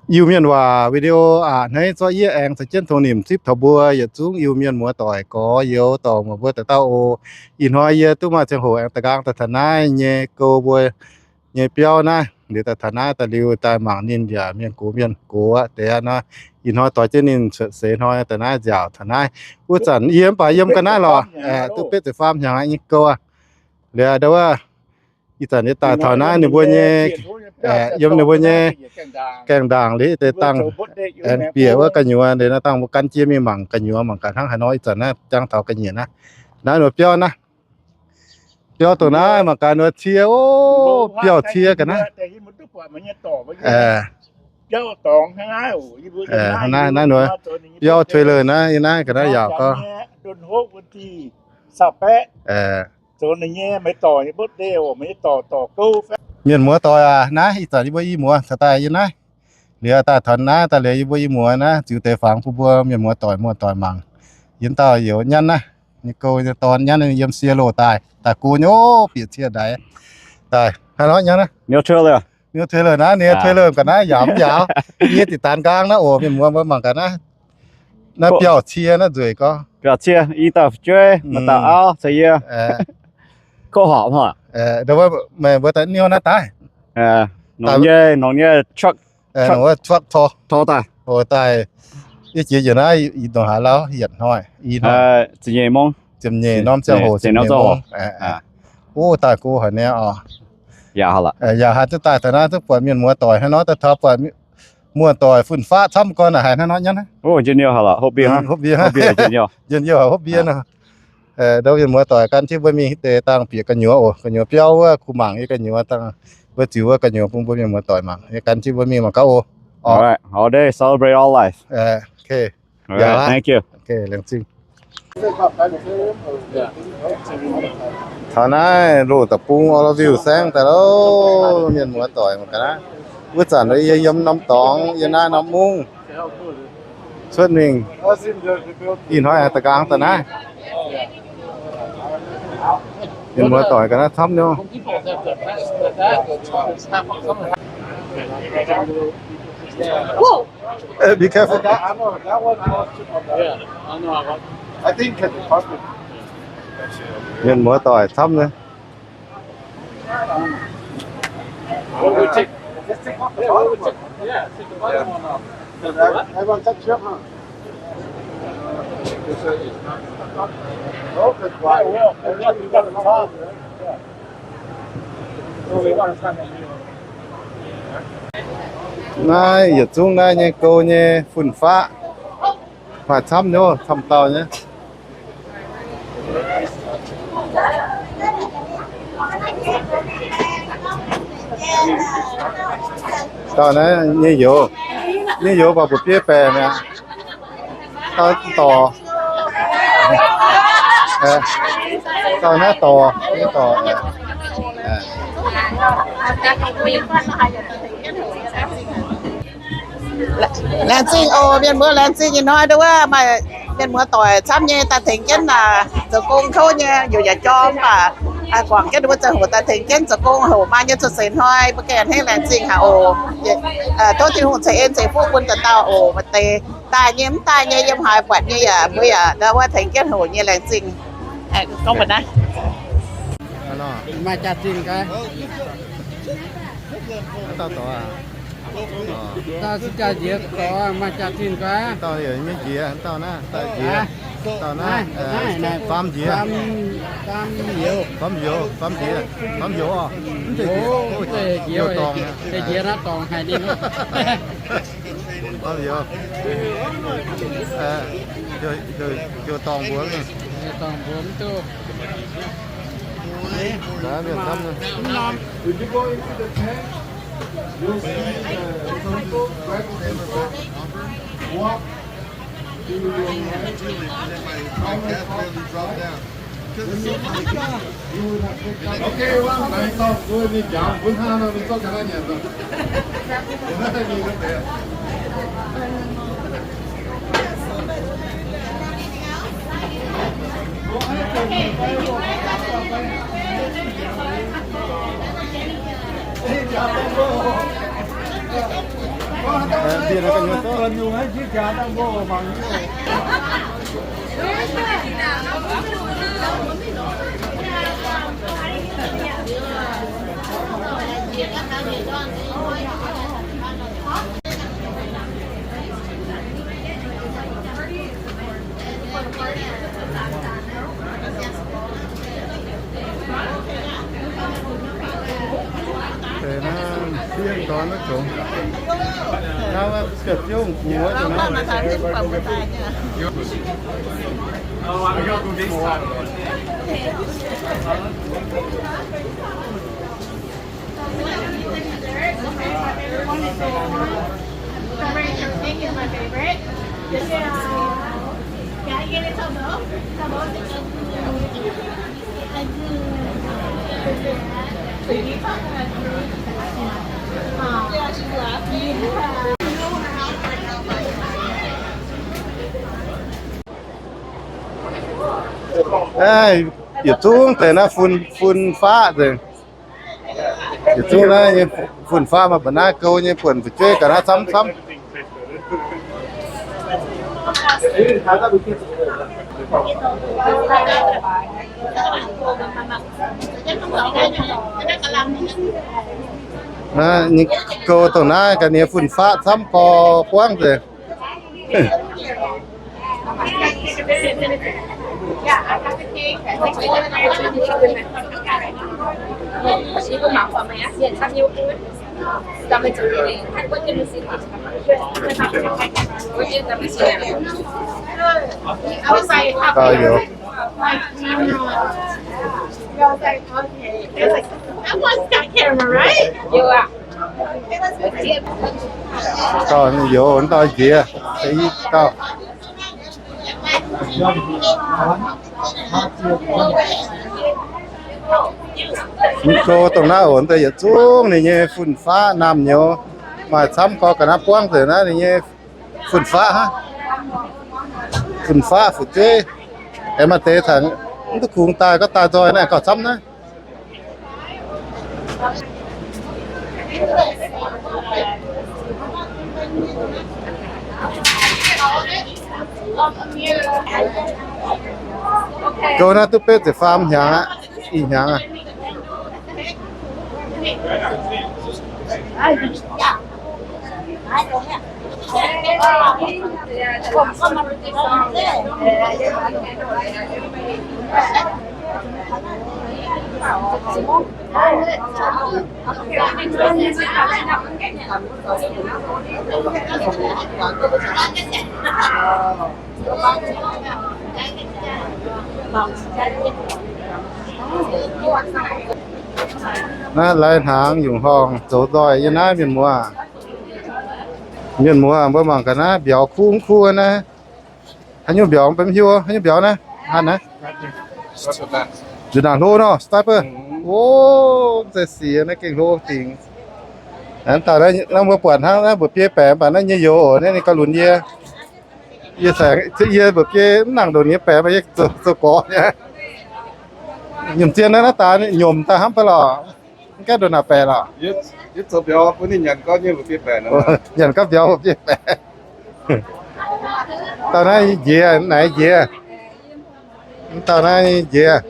Iu-Mienh waac video aac, hneiv zorqv yie aengx caux jienv tongx nimc zipv taux mbuo yietc zungv Iu-Mienh muoz-doic gorx-youz dorc muoz mbuo dauh dauh oc. Ih hnoi yie duqv maaih ziangh hoc aengx da'nqaang daaih taux naaiv nyei gouv mbuo nyei biauv naaiv, liuz daaih taux naaiv daaih liuz daaih mangc ninh yaac mienh gox mienh gox aqv deix aqv nor. Ih hnoi doix jienv ninh cuotv seix hnoi daaih naaiv nziaauc taux naaiv. Wuov zanc yie mv baac yiem ga'naaiv lorqc, duqv betv ziepc faam hnyangx aqv nyei gouv aqv. Liuz ndau wuov ih zanc yie daaih taux naaiv ninh mbuo nyei, yiem ninh mbuo nyei gaengh ndaangc liuz deix dangh aengx bieqc wuov gu'nyuoz liuz naaiv dangh mbuo gan jienv mingh mangc gu'nyuoz mangc gaax hnangv haaix nor. Ih zanc naaiv jangx taux ga'nyiec naaiv, naaiv ninh mbuo biauv naaiv. Biauv dongh naaiv mangc gaax ninh mbuo cie, o, biauv cie ga'naaiv. Naaiv ninh mbuo biauv trailer naaiv, yie naaiv ga'naaiv yaauc gorngv. Mienh muoz-doic aac, naaiv ih zanc yie mbuo i muoz caux daaih yie naaiv. Liuz daaih taux naaiv daaih liuz yie mbuo i muoz naaiv ziux deix fangx bun mbuo mienh muoz-doic muoz-doic mangc. Yie dauh youz Nyanv naaiv, nyei gouv nyei dorn Nyanv yiem sie loh daaih, daaih go nyei, o, bieqc cie ndaix daaih. Haaix nor Nyanv naaiv? Niu trailer naaiv, niu trailer ga'naaiv yaauc mv yaauc. Yie deix daanx nqaang naaiv oc, mienh muoz mbuo mangc gaax naaiv. Naaiv biauv cie naaiv nzueic gorngv. Biauv cie, i dauh fu'jueiv, maaih dauh auv caux yie. Kov horpc haic. Meih mbuo daaih niouv naaiv daaih. Nongx nyei, nongx nyei truck. Nongx wuov truck tor, tor daaih. O, daaih. Yie jiex njiec naaiv, yie ndongc haaix lauh, yietc hnoi, i hnoi. Ziepc nyeic mong. Ziepc nyeic norm ziangh hoc, ziepc nyeic mong. O, daaih go haic niaa oc. Yaac haaix duqv daaih taux naaiv duqv buatc mienh muoz-doic hnangv nor, daaih taux buatc muoz-doic fun-faqv camv gorn haiz hnangv nor nyei. Hopv mbienv, njien-youh hopv mbienv. Ndau mienh muoz-doic gan jienv mbuo mingh deix dangh bieqc gu'nyuoz oc. Gu'nyuoz biauv wuov kuh mangc nyei gu'nyuoz dangh mbuo ziux wuov gu'nyuoz bun mbuo mienh muoz-doic mangc. Yie gan jienv mbuo mingh mangc gaax oc. All day celebrate all life. Thank you. Laengz zingh. Taux naaiv loz da'bung orlov viu saengv daaih loh, mienh muoz-doic mangc gaax naaiv. Wuov zanc yie yiem norm dorngx, yie naaiv norm mungv cuotv mingh. Ih hnoi aengx da'nqaang daaih naaiv. Mienh muoz-doic ga'naaiv camv nyei. Be careful. Mienh muoz-doic camv nyei. Naaiv yietc zungv naaiv nyei gouv nyei fun-faqv maaih camv nyei, camv dauh nyei. Dauh naaiv nyei youz, nyei youz baac mbuoqc bieiv baeqc mi'aqv. Dauh dorc, dauh naaiv dorc, nyei dorc. Laengz zingh oc, mienh muoz, laengz zingh. Ih hnoi nduov maaih mienh muoz-doic camv nyei daaih tengx jienv zoux gong kouv nyei, yaac jorm baac guangc jienv nduov ziangh hoc daaih tengx jienv zoux gong hoc maaih nyei cuotv seix hnoi, mbuo gengh a'hneiv laengz zingh haic oc. Tov Tin-Hungh ceix en ceix fuqv bun dauh dauh oc. Maaih deix daaih nyei mv daaih nyei yiem haaix buatc nyei yaac mbuo yaac wuov tengx jienv hoc nyei laengz zingh. Gorngv mbuox naaiv. Maaih jaax-zingh gaax. Dauh se jaax-nziex dorc, maaih jaax-zingh gaax. Dauh heuc nyei nziex, dauh naaiv, dauh nziex. Dauh naaiv, faam nziex. Faam youz, faam nziex. Faam youz oc. Mv zeiz nziex, youz dorngc. Nziex naaiv dorngc haic ninh. Faam youz. Youz dorngc mbuo. Dorngc mbuo mv duqv. Mv norm. Deix naaiv fiev dorn wuov zongx. Naaiv ziepc zungv gu'nyuoz. Yietc zungv deix naaiv fun, fun-faqv deix. Yietc zungv naaiv nyei fun-faqv maaih mbu'naaiv gouv nyei buonc fu'jueiv ga'naaiv camv camv. Naaiv nyei gouv dongh naaiv ga'naaiv fun-faqv camv gorx buangv deix. Dauh youz dauh njiec, dauh mv go dongh naaiv oc, deix yietc zungv ninh nyei fun-faqv naamh nyouz maaih camv gorx ga'naaiv buangv nzengc naaiv ninh nyei fun-faqv hnangv. Fun-faqv fu'jueiv, aengx maaih deix tengx mv duqv kungx daaih, gorngv daaih nzoih naaiv gauh camv naaiv. Gouv naaiv duqv betv ziepc faam hnyangx aqv, ih hnyangx aqv. Naaiv lai hnaangx yungh horngh zoux nzoih yiem naaiv mienh muoz. Mienh muoz mbuo mangc ga'naaiv mbiauz kuv mv kuv naaiv. Haaix nyungc mbiauz mbuo mv hiuv, haaix nyungc mbiauz naaiv, han naaiv. Nzuqc naanc hlo nor, sniper. O, se siec naaiv gengh hlo dingc. Dauh naaiv mbuo buatc hnangv naaiv mbuoqc biei baeqc mv baac naaiv nyei youz oc, naaiv ninh gauh lunx yie. Yie saengx yie mbuoqc biei mv nangc ndongc nyei baeqc mv baac yie zoux gorx nyei. Nyomc zien naaiv, naaiv daaih nyomc daaih hnamv fai lorqc. Mv gaengh ndongc naaic baeqc lorqc. Nyanc gauh mbiauz mbuoqc biei baeqc. Dauh naaiv njiec, naaic njiec. Dauh naaiv njiec.